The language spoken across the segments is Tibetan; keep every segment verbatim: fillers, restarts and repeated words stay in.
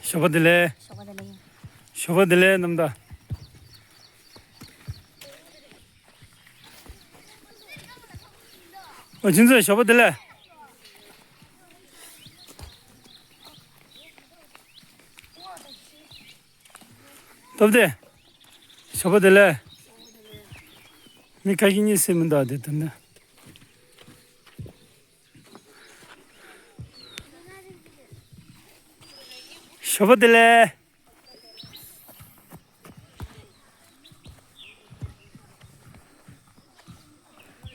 ཞོགས་པ་བདེ་ལེགས། ཞོགས་པ་བདེ་ལེགས། ཞོགས་པ་བདེ་ལེགས་རྣམ་དག། ཨོ་ཁྱེད་ཚོ་ཞོགས་པ་བདེ་ལེགས། སྟོབས་ལྡན། ཞོགས་པ་བདེ་ལེགས། མི་ཁ་ཤས་གཉིད་སད་མི་འདུག་དེ་དོན་དུ། ཞོགས་པ་བདེ་ལེགས།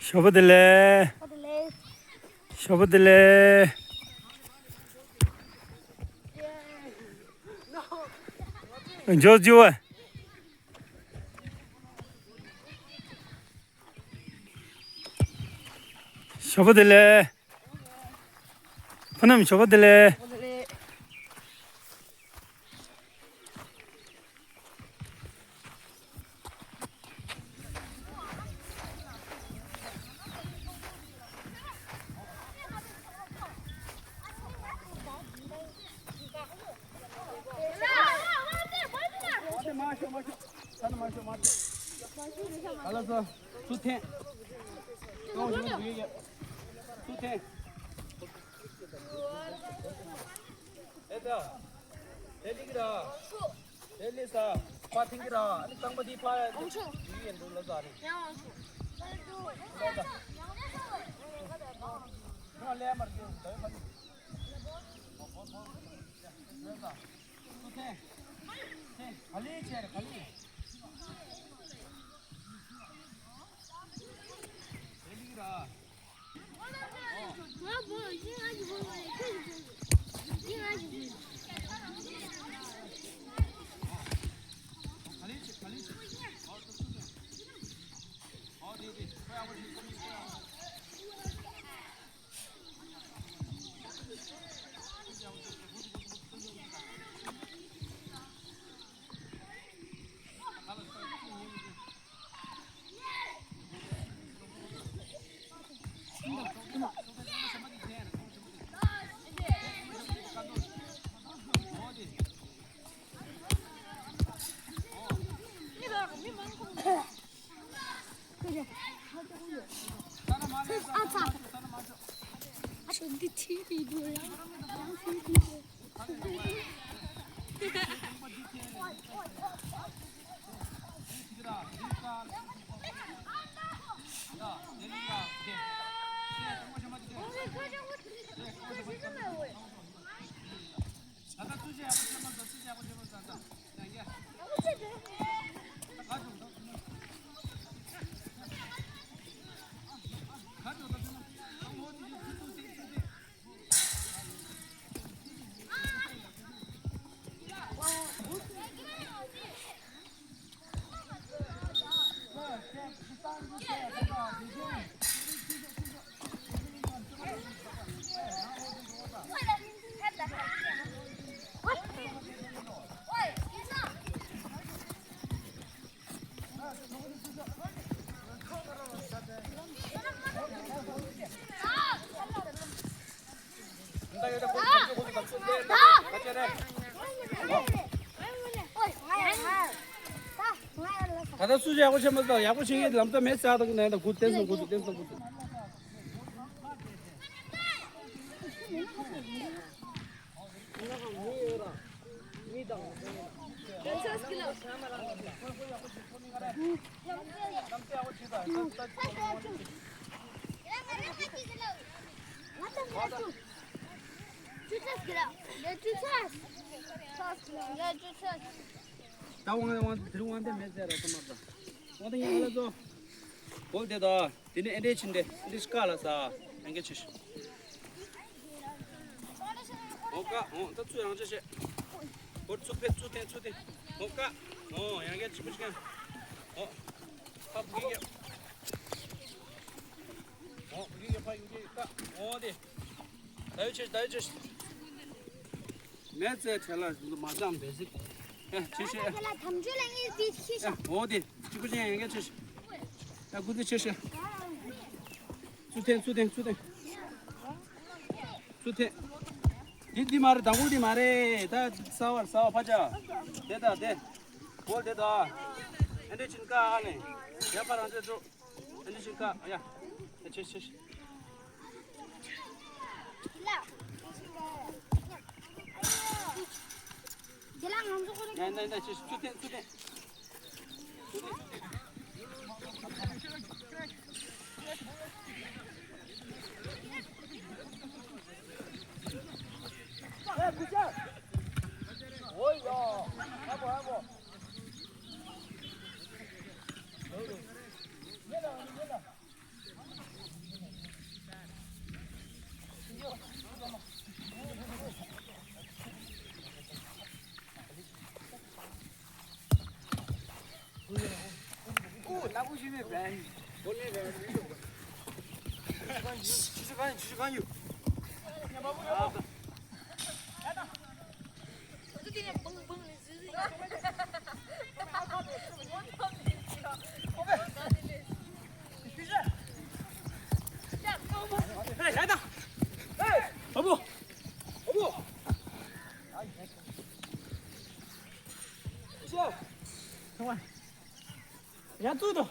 ཞོགས་པ་བདེ་ལེགས། ཞོགས་པ་བདེ་ལེགས། འཇོག་རྒྱུ་བ། ཞོགས་པ་བདེ་ལེགས། ཕ་ནམ་ཞོགས་པ་བདེ་ལེགས། ཨ་ལ་ས། ཚུར་འཐེན། ཚུར་འཐེན། ཨེ་ད། དེ་ལིག་ར། དེ་ལི་ས། ཕ་ཐིང་གི་ར། ཨ་ནི་རྐང་པ་འདི་ཕ། ཡུལ་ཡན་འགྲོ་ལ་ས་རེད། ཡང་ལས་མར་འགྲོ་ད་ཕ། ཚུར་འཐེན། འཐེན། ག་ལེ་བྱས་རེད་ག་ལེ། དེ་ལིག་ར། ད་ལྟ་སུ་ཡག་པོ་བྱེད་མ་ཐུབ། ཡག་པོ་བྱེད་མཁན་ལམ་སང་མེད་ཟེར་དང་ནས་ད་ཁུར་བསྟན་སོང་། ཁུར་བསྟན་སོང་། ཁུར་བསྟན། ད་དབང་དབང་དེ་རུ་དབང་དེ་མེད་ཟེར་ར་ད་མ་ད། དབང་དེ་ཡང་ཨ་ལ་ཚོ། གོལ་དེ་ད། དེ་ནས་ཨེ་འདྲས་ཕྱིན་ཏེ་ཨེ་འདྲས་ཤི་ཀ་ལ་ས། ཨེ་འགའ་ཆུ་ཤི། འོ་ཀ། འོ་ད་ཚུར་ཡང་ཅི་བྱེད། འོ་ཚུར་ཕེབས། ཚུར་འཐེན། ཚུར་འཐེན། འོ་ཀ། འོ་ཡང་བསྐྱར་གཅིག་པུ་ཅིག་ཡང་། འོ། ཕ་བུ་གི་གི། འོ་བུ་གི་གི་ཕ་ཡུ་གི་ཀ། འོ་དེ། ད་ཡོད་ཆེ། ད་ཡོད་ཆེ། མེད་ཚེ་ཁྲལ་ལ་མ་བཅངས་པས་ཟིག་ཨེ་ཆེ་ཆེ། ཁ་ལ་དམ་ཆོས་ལ་ངས་དེ་ཤེས་ཤག་འོ་དེ་གཅིག་པུ་ཅིག་ཡང་ཡང་བསྐྱར་ཆེ་ཆེ། ཡ་ཀུ་ཏི་ཆེ་ཆེ། ཚུར་འཐེན། ཚུར་འཐེན། ཚུར་འཐེན། ཚུར་འཐེན། འདི་འདི་མ་རེད། དང་པོ་འདི་མ་རེད། ད་གསར་པ་གསར་པ་ཕ་ཅག་དེ་ད་དེ། གོལ་དེ་ད། ཨ་འདྲས་ཕྱིན་ཀ་ཨ་ལེ། ཡ་ཕ་རང་ཚོད་ཚོ། ཨ་འདྲས་ཕྱིན་ཀ་ཡ། ཨ་ཆེ་ཆེ་ཆེ། ཡ་ན་ན་ཆེ། ཚུར་འཐེན། ཚུར་འཐེན། ཡ་ཙུ་དོ།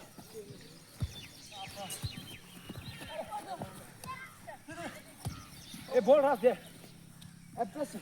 ཨེ་བོལ་ར་ཟེ། ཨེ་པྲེས།